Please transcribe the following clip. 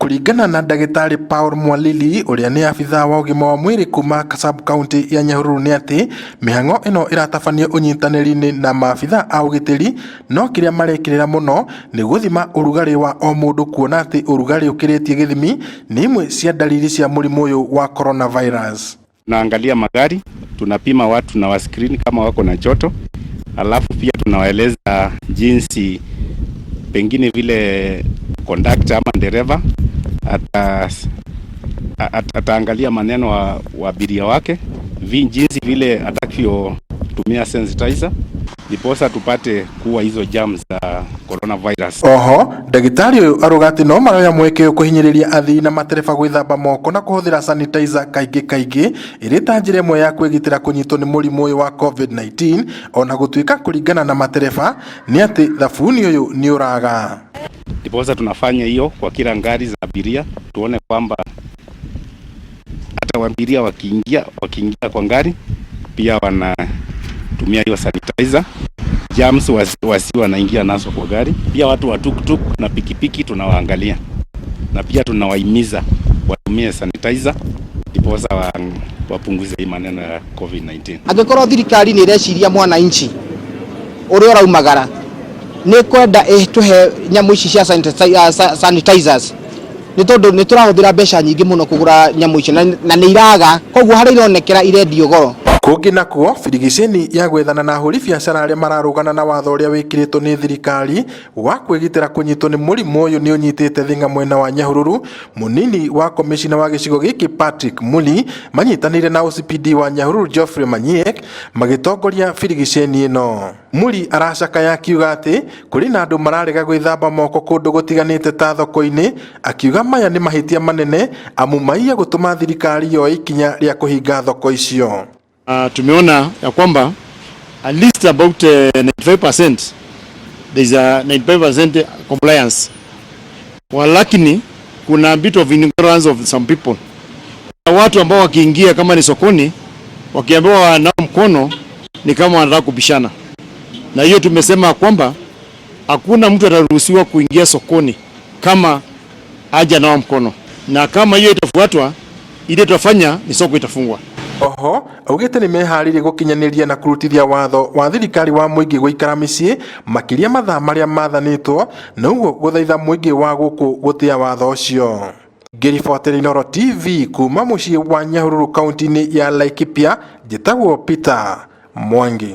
Kũringana na ndagĩtarĩ Paul Mwalili ũrĩa nĩ abithaa wa ũgima wa mwĩrĩ kuma sub county ya Nyahururu nĩ atĩ mĩhang'o ĩno ĩratabanio ũnyitanĩri-inĩ na maabithaa a ũgitĩri no kĩrĩa marekĩrĩra mũno nĩ gũthima ũrugarĩ wa o mũndũ kuona atĩ ũrugarĩ ũkĩrĩtie gĩthimi nĩ imwe cia ndariri cia mũrimũ ũyũ wa coronavirus. Tunaangalia magari, tunapima watu na wascreen kama wako na joto, alafu pia tunawaeleza jinsi pengine vile conductor ama dereva ataangalia maneno wa abiria wake jinsi vile atakavyotumia sanitizer ndiposa tupate kuwa hizo germs za coronavirus. Oho ndagĩtarĩ ũyũ arauga atĩ no maroya mweke ũyũ kũhinyĩrĩria athii na matereba gwĩthamba moko na kũhũthĩra sanitizer kaingĩ kaingĩ ĩrĩ ta njĩra ĩmwe ya kwĩgitĩra kũnyitwo nĩ mũrimũ ũyũ wa COVID-19 ona gũtuĩka kũringana na matereba nĩ atĩ thabuni ũyũ nĩ ũraga. Ndiposa tunafanya hiyo kwa kila ngari za abiria, tuone kwamba hata abiria wakiingia kwa ngari pia wanatumia hiyo sanitizer, germs wasi wanaingia nazo kwa gari. Pia watu wa tuktuk na pikipiki tunawaangalia na pia tunawahimiza watumie sanitizer ndiposa wapunguze hii maneno ya COVID-19. Angĩkorwo thirikari nĩ ĩreciria mwananchi ũrĩa ũraumagara nĩ kwenda ĩtũhe nyamũ ici cia sanitizers nĩ tondũ nĩ tũrahũthĩra mbeca nyingĩ mũno kũgũra nyamũ icio na nĩ iraga koguo harĩa ironekera irendio goro. Kũngĩ nakuo birigiceni ya gwethana na ahũri biacara arĩa mararũgana na watho ũrĩa wĩkĩrĩtwo nĩ thirikari wa kwĩgitĩra kũnyitwo nĩ mũrimũ ũyũ nĩ ũnyitĩte thing'a mwena wa Nyahururu. Mũnini wa komicina wa gĩcigo gĩkĩ Patrick Muli manyitanĩire na OCPD wa Nyahururu Geoffrey Manyiek magĩtongoria birigiceni ĩno. Muli aracakaya akiuga atĩ kũrĩ na andũ mararega gwĩthamba moko kũndũ gũtiganĩte ta thoko-inĩ, akiuga maya nĩ mahĩtia manene amu maiya gũtũma thirikari yoe ikinya rĩa kũhinga thoko icio. Tumeona ya kwamba at least about 95%, there is a 95% compliance. Walakini kuna a bit of ignorance of some people. Kuna watu ambao wakiingia kama ni sokoni wakiambiwa wanao mkono ni kama wanataka kubishana, na hiyo tumesema kwamba hakuna mtu ataruhusiwa kuingia sokoni kama haja nawa mkono, na kama hiyo itafuatwa, ile tutafanya ni soko itafungwa. Oho augĩte nĩ meharĩirie gũkinyanĩria na kũrutithia watho wa thirikari wa mũingĩ gũikara mĩciĩ makĩria mathaa marĩa mathanĩtwo na ũguo gũthaitha mũingĩ wa gũkũ gũtĩa watho ũcio. Ngĩribotera Inooro TV kuma mũciĩ wa Nyahururu kaunti-inĩ ya Laikipia, njĩtagwo Peter Mwangi.